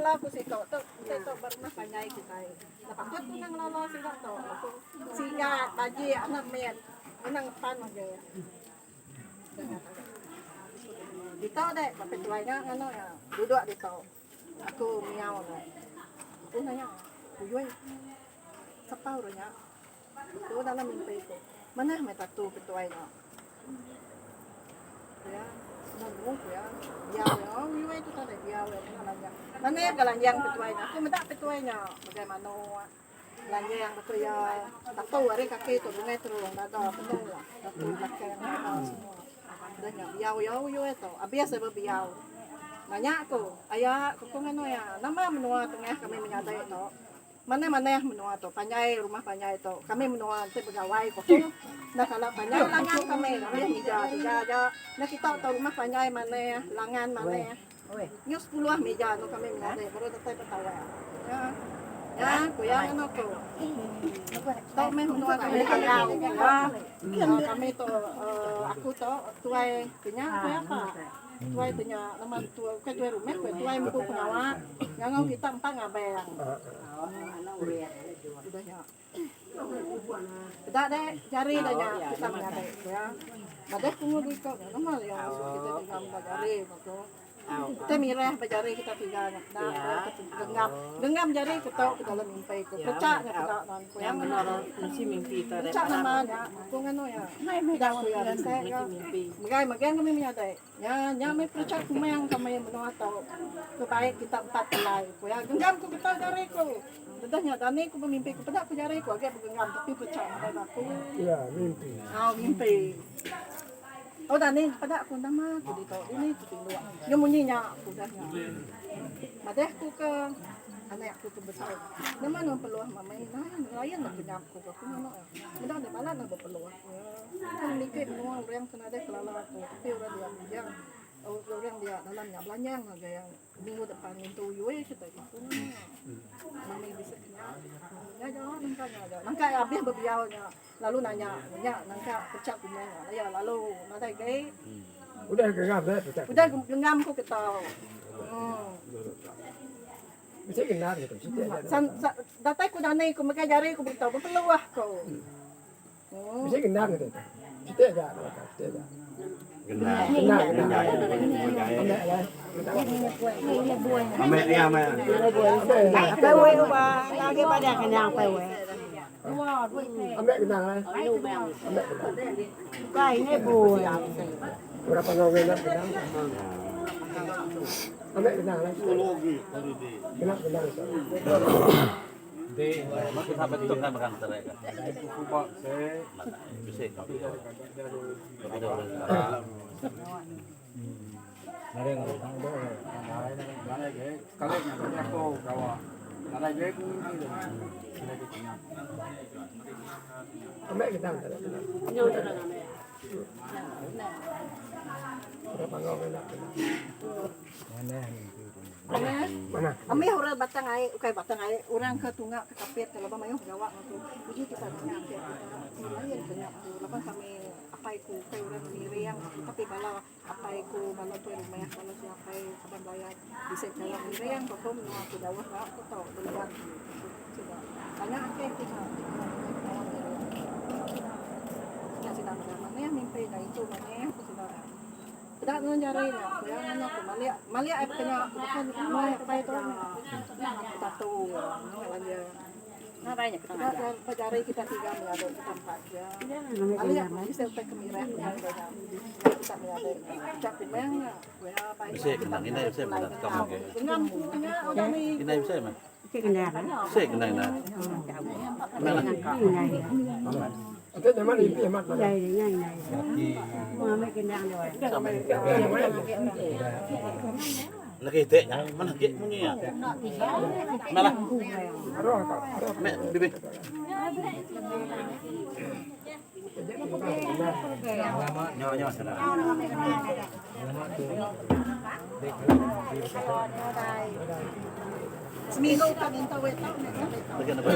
Ngelala ku siku tu enti tu ba rumah panjai kitai. Enda patut ku enda ngelala sida tu. Aku sigat bajik anak mit ngena ngepan agi. Ditu deh ba petuai nya nganu iya duduk ditu. Aku miau deh. Aku nanya uyui sapa orang nya. Tu dalam mimpi ku. Manah meh tatu petuai nya. Iya nemu ku iya biau iya uyui tu tadi biau iya kena lanjang. Manah ga lanjang petuai nya. Aku meda petuai nya megai manuk. Lanjang betul iya tatu ari kaki tu bungai terung dada penuh tatu belakang dada semua. Udah nya biau iya uyui tu abis iya bebiau. Nanya ku aya ku nganu iya nama menua tengah kami menyadi tu. Manah-manah menua tu panjai rumah panjai tu kami menua enti begawai ko tu enda kala panjai langan kami lebih mija tiga aja enda kita tau rumah panjai manah langan manah nyu sepuluh mija anu kami menyadi baru datai betawak nya nya ku iya nganu ku tu meh menua kami panggau ya kami tu uhh aku tu tuai kinya ku iya pa. Tuai tu nya nama tuai ukai tuai rumah tuai tuai empu pengawa ngangau kita empa ngabang. Udah nya. Peda deh jari dah nya kita menyadi ya. Madeh ku ngudi ko nama ya kita tiga empa jari ko. Kita mirah ba jari kita tiga nya peda genggam genggam jari ku tau ke dalam mimpi ku. Pecak nya peda nan ku yang pecak nama nya ku nganu ya. Peda ku ya bisi ka. Megai megang kami menyadi. Nya nya meh perecha kumang kami menua tu. Ke baik kita empat pulai. Ku iya genggam ku getau jari ku. Dedah nya dani ku bemimpi ku peda ku jari ku agi begenggam tapi perecha nadai ba aku. Iya mimpi. Au mimpi. Oh dani peda ku nama ku ditu dini ku tinduk. Nya munyi nya ku udah nya. Madeh ku ke anak ku ke besai. Nama nuan peluh mami nai lain ne kenyap ku ku nganu iya. Meda ne balat ne bepeluh. Kan niki menua orang ke nadai kelala aku tapi orang dia bujang orang dia dalam nya belanyang ngagai iya minggu depan ngintu uyui kitai ku mami bisi kenya nya ja nangka nya ja nangka iya abih bebiau nya lalu nanya nya nangka pecah kumang iya lalu nadai agi Udah genggam deh pecah. Udah genggam ku kita. Hmm. Bisi genggam tu siti aja. San, sa, datai ku dani ku megai jari ku beritahu bepeluah ku. Bisi gendang tu. Siti aja belakang siti aja. Gendang. Gendang gendang. Ambek lah. Ambek dia ambek. Ambek gendang lah. Ambek gendang. Berapa ngau gendang gendang. Ambek gendang lah. Gendang gendang. Ambek gendang. Berapa ngau gendang gendang. Mana? Amih orang batang ai, ukai batang ai, orang ke tunga ke Kapit ke laban mayuh gawa enggau tu. Uji kita nanya ati kita, ti lain ke nya tu laban kami apai ku ukai orang miring tapi bala apai ku bala tuai rumah bala sida apai kaban belayan bisi kala miring ko ku menua ku jauh ga ku tau beleban sida. Tanya ati kita ti ukai pengawa miring. Nya sida meda manih mimpi nya intu manih ku sida. Peda nuan jari nya, ku iya nganu aku malik malik ai pekenya aku baka nuai apai tu nya tatu belanja. Peda ba jari kita tiga menyadi kita empat ja. Malik aku bisi utai ke mirah nya kita menyadi nya. Ucap kumang nya ku iya bai kita pulai ngam ku nya udah ni. Bisi kena ina. Ati nyaman mimpi amat mana. Lagi itik nya mana agi munyi iya. Malah. Aruh ka. Aruh. Mek bibi. Nyo nyo sana. Seminggu ka minta weh tau meh Lagi na ba.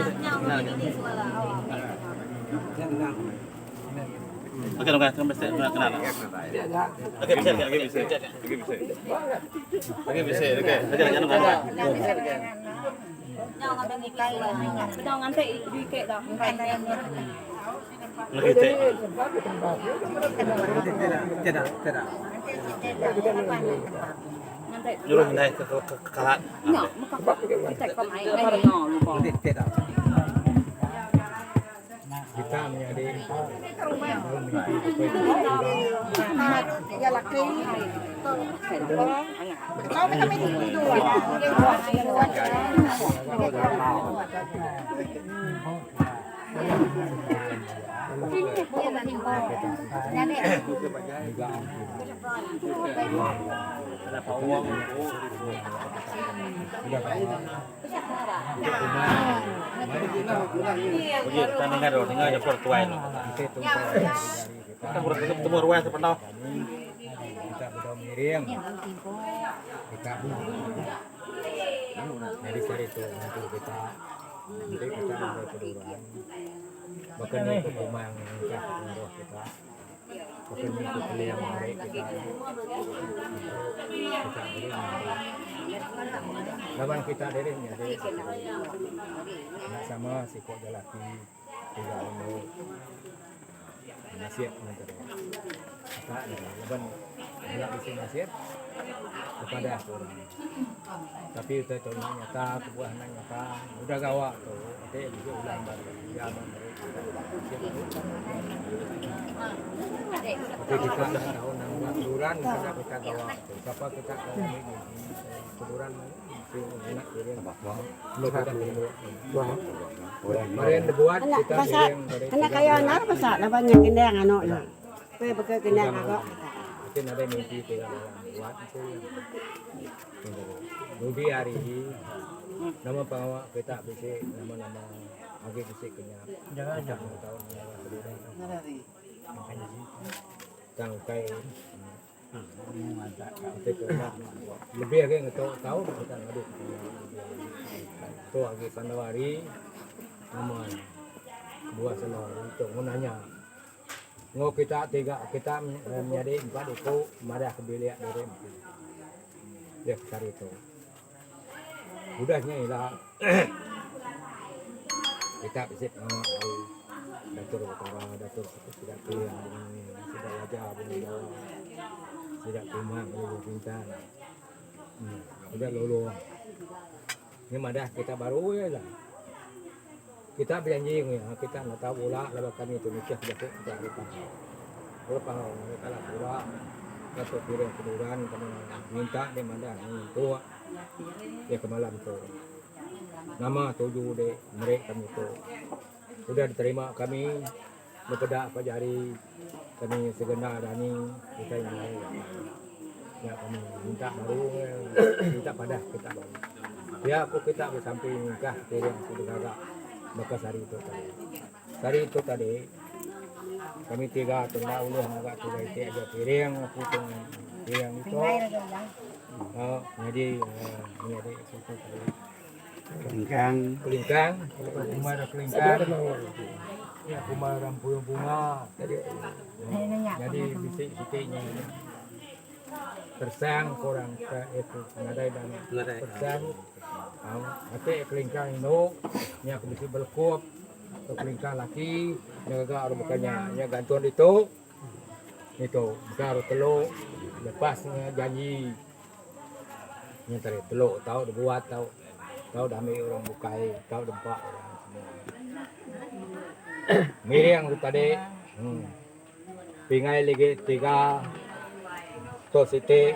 Okey okey terima kasih kenal. Okey bisa okey bisa. Okey bisa. Okey bisa okey. Okey jangan lupa. Okey tek. Nyuruh ndai ke kalat. Kita menyadi Ya laki. Kau kami dulu. Okey, kita dengar dulu, dengar je keluar tuai dulu. Kita kurang ketemu ruang sepenuh. Kita berdoa miring. Kita jadi hari itu nanti kita nanti kita ada keduran. Bahkan ni kumang kita roh kita. Bahkan ni keliang hari kita. Kita beri Laban kita diri jadi nak sama si kok jalaki tiga umur nasib nanti kita laban nak isi nasib kepada orang tapi utai tu nak nyata kebuah nak nyata udah gawak tu nanti juga ulang baru ya tapi kita nak tahu nak keluran kita kita gawak tu siapa kita tahu ni keluran nak kirim Kemarin dibuat kita kirim Anak kaya nak pasal lah banyak kendang anak lah. Kue bekel kendang agak. Mungkin ada mimpi tiga malam buat itu. Budi hari ini nama pengawak kita bisi nama-nama agi bisi kenyap. Jangan jangan tahu nama Tang kai lebih lagi ngetok tahu kita ngadu. Tu agi pandawari nama buah selor untuk menanya. Ngo kita tiga kita menjadi empat itu madah ke bilik dari dia cari itu. Udahnya ialah kita bisa hari datur utara datur tidak pilih tidak wajah bunga Jawa tidak kumang boleh bintang. Udah lolo. Ini madah kita baru ya lah. Kita berjanji ya, kita nak tahu bola lepas kami tu mikir kita kita lupa. Kalau pangau mereka lah bola atau piring keduran kami minta dia madah ni tu dia ke malam tu. Nama tuju dia mereka kami tu. Sudah diterima kami berpedak pagi hari kami segena dani kita yang lain. Ya kami minta baru minta padah kita baru. Ya aku kita bersampai nikah piring sudah gagak. Maka sehari itu tadi. Sehari itu tadi kami tiga tunda uluh agak tiga itu aja piring aku tu piring itu. Oh, jadi jadi itu tadi. Kelingkang. Kelingkang, kumar kelingkang. Ya kumar rampung bunga. Jadi bisik-bisiknya tersang korang ke itu nadai dan tersang. Ate kelingkang induk, nya aku bisi belekup, tu kelingkang laki, nya gagak aru bukannya, nya gantuan itu, itu bukan aru teluk, lepasnya janji, nya tadi teluk tau dibuat tau, tau dah ambil orang bukai, tau dempak orang semua. Miring tu tadi, pingai lagi tiga, tu siti,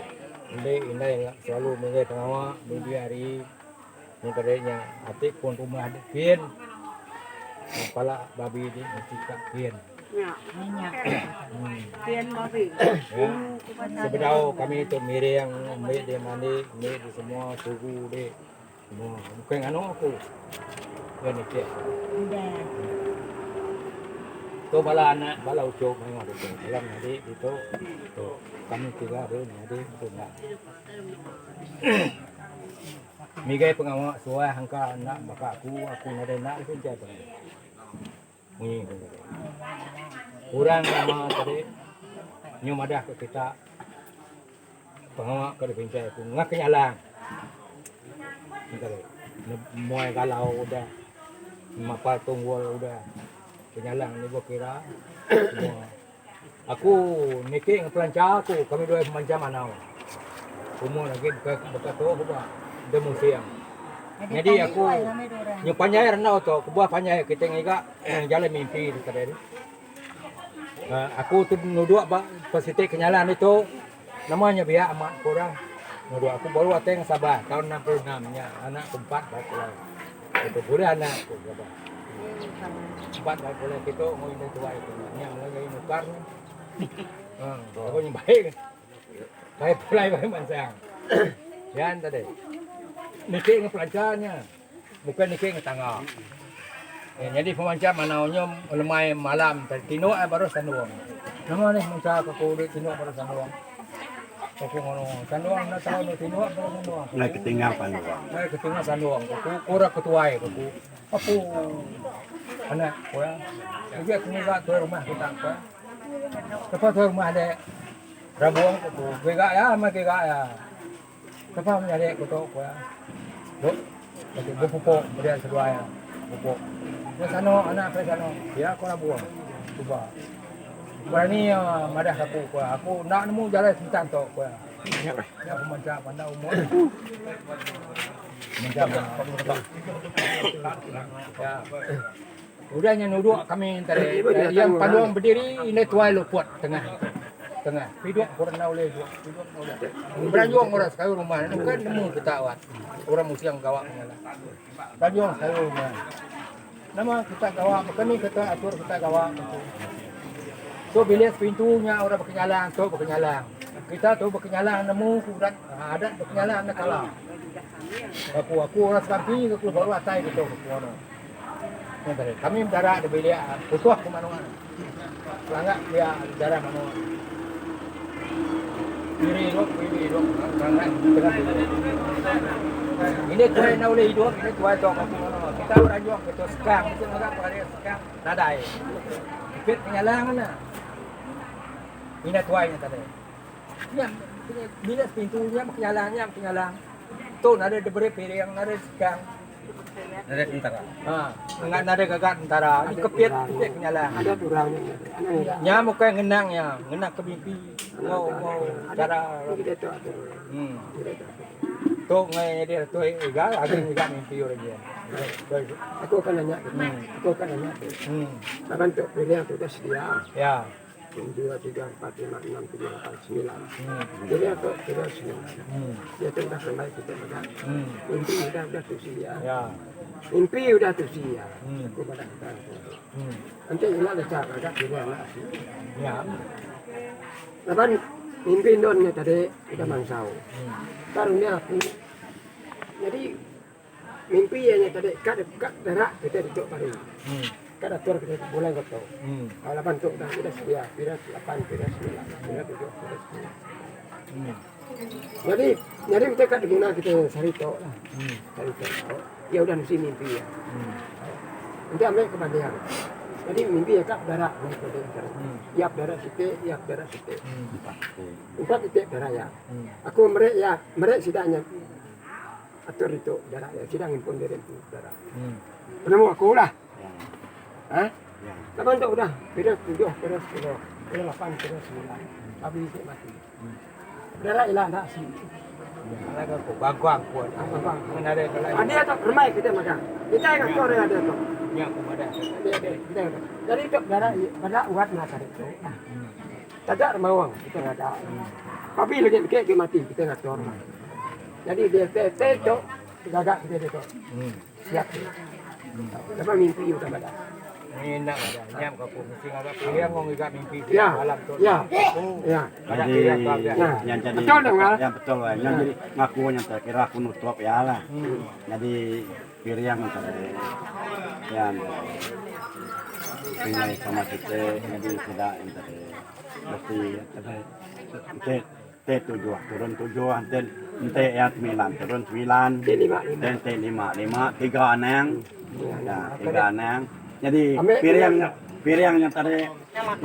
ini ini selalu mengai pengawak, minggu hari. Ni tadinya atik pun rumah ada pin. Kepala babi ni mesti kat pin. Ya. Pin babi. Ya. Sebenar kami tu miring, ambil dia mandi, ambil dia semua suhu dia. Semua. Bukan anu aku. Dia ni cek. Tu bala anak, bala ucuk memang tu. Dalam adik itu tu kami tiga dia ni adik tu nak. Migai pengawak suai hangka nak baka aku, aku nadai nak pun jai pun. Munyi ku tadi. Orang nama tadi nyu madah ke kita pengawa ke dipintai aku ngah kenyalang. Tadi muai galau udah mapal tunggul udah kenyalang ni bekira semua. Aku niki ngan pelanca aku kami duai pemanca manau. Umur agi bukai baka tu ba deh musing. Nyadi aku nyu panjai randau tu kebuah panjai kitai ngiga jalai mimpi tu tadi. Uhh aku tu nuduk ba siti kenyalan ditu nama nya biak amat ku orang nuduk aku baru atai ngan Sabah taun 66 nya anak ku empat ba pulai. Itu bulih anak ku Sabah. Empat ba pulai kitu enggau indai tuai ku nya nya lalu nukar nya. Uhh aku nya baik. Bai pulai bai mansang. Yan tadi. Niki ngan pelanca nya. Bukan niki ngan tangga. Eh, jadi pemanca manau nya lemai malam tadi tinduk ai baru sandung. Nama ni pemanca ke ku dek tinduk baru sandung. Aku ngono. Sandung enda tau enda tinduk baru sandung. Ngai ketinggal sandung. Ngai ketinggal sandung. Ku ku ra ketuai ku. Apu. Anak ku ya. Uji aku ngiga tuai rumah kita ku ya. Sapa tuai rumah dek? Rabung ku tu. Giga iya meh giga iya. Sapa menyadi ku tu ku iya. Tu bepupok meda seduai iya. Pupok. Meh sano anak ke sano. Iya ku Rabung. Suba. Berani iya madah aku ku iya. Aku enda nemu jalai sentang tu ku iya. Nya pemancha panda umur. Pemancha ya. Udah nya nuduk kami tadi yang pandung berdiri indai tuai luput tengah tengah piduk orang enda ulih duduk piduk enda ulih beranjung orang sekayu rumah ne bukan nemu kita wat orang musing gawa menyalah beranjung sekayu rumah nama kita gawa baka ni kita atur kita gawa tu bilik sepintu nya orang bekenyalang tu bekenyalang kita tu bekenyalang nemu urat adat bekenyalang enda kala aku aku orang sekampi aku baru atai kitu ku anu. Kami bedara da bilik putuh ku manuk ne. Pelangga pia dara manuk. Diri idup diri idup pelangga tengah bilik. Ini tuai enda ulih idup ini tuai tu aku ngono. Kita beranjung ke tu sekang bisi mega pekara sekang nadai. Pit kenyalang ne. Ina tuai nya tadi. Nya bilik sepintu nya bekenyalang nya bekenyalang. Tu nadai diberi piring nadai sekang. Nadai tentara. Ha, enggak nadai gaga tentara. Ni kepit kepit kenyalang. Ada orang nya. Nya bukan ngenang nya, ngenang ke mimpi enggau enggau cara. Hmm. Tu ngai dia tu iga agi ngiga mimpi orang dia. Aku akan nanya. Aku akan nanya. Laban tu pilih tu dah sedia. Ya. Dua, tiga, empat, lima, enam, tujuh, lapan, sembilan. Jadi aku kira sembilan. Dia tu udah kembali kita mega. Mimpi udah udah tusi ya. Mimpi udah tusi ya. Aku pada kita. Nanti ila leca agak kira anak si. Ya. Laban mimpi ndon nya tadi udah mansau. Karunia aku. Jadi Mimpi iya nya tadi ka ka perak kita ditu baru. Ka atur kita bulan ke tu. Laban tu udah udah sedia pira lapan pira semilan pira tujuh pira sepuluh. Jadi jadi kita ka diguna kita sehari tu lah. Sehari tu. Iya udah mesti mimpi iya. Enti ambil ke banding. Jadi mimpi iya ka pedarak iya pedarak siti iya pedarak siti. Empat iti pedarak iya. Aku meri iya meri sida nya. Atur ditu jarak iya sida ngempun diri empu jarak. Penemu aku lah. Ha? Laban tu udah pira tujuh, pira sepuluh, pira lapan, pira sembilan. Abi isi mati. Jarak ila enda asi. Bangkuang pun. Bangkuang. Ada tu remai kita magang. Kita yang atur dia ada tu. Ya aku madah. Kita Jadi tu jarak pada urat nak cari tu. Taja remawang kita ngaga. Babi lagi legi agi mati kita ngatur. Jadi dia te te tu gaga kita ditu. Siap. Lepas mimpi udah badak. Ni nak ada. Nyam ka aku mesti ngaga piring ngong iga mimpi Ya. malam tu. Ya. Ya. Badak piring tu ambil. Nah. Yang jadi Betul dong, ah? Yang betul lah. Yang jadi ngaku yang terkira aku nutup ya lah. Jadi piring yang tadi. Yang pingai sama kita jadi tidak yang tadi. Mesti te te tujuh turun tujuh te te yang sembilan turun sembilan Te lima, lima. te te lima lima tiga anang ya tiga anang. Nyadi piring nya piring nya tadi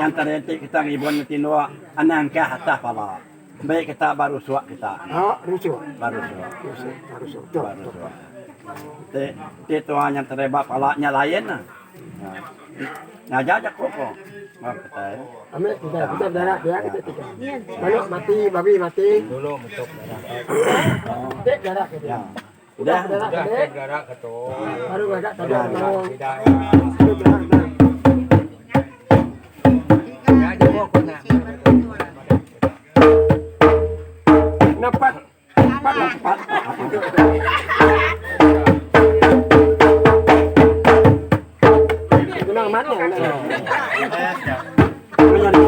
yang tadi enti kita ngibun nya tinduk anang kah atas pala. Baik kita ba rusuk kita. Ha rusuk. Ba rusuk. Rusuk, ba rusuk. Betul. Ba rusuk. Ti ti tuan yang tadi ba pala nya lain lah. Ngajar jaku ko. Ba kitai. Ambil kita, kita berdarah dia kita tiga. Manuk mati, babi mati. Dulu metuk darah. Dek darah ke dia. Ya. Udah. Udah Udah ke ke darah ke tu. Baru agak tadi mau. Tidak. Baru berdarah. Ya juga ko na. Nampak Empat empat. Kenang mana? Menyadi. Menyadi.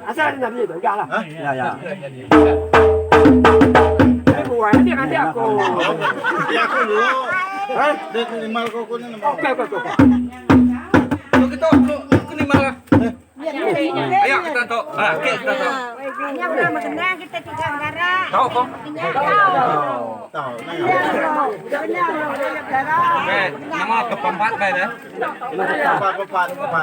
Asal nabi tu enggak lah. Ya ya. Buat nanti nanti aku. Ya aku dulu. Hah? Dek minimal kok aku ni nama. Okey okey okey. Lu kita lu kini malah. Ayo kita tu. Ah, okey kita tu. Nya udah makan kita tiga darah. Tahu kok. Tahu. Benar, benar, darah. Okey, nama kepempat kai dah. Empat, empat, empat.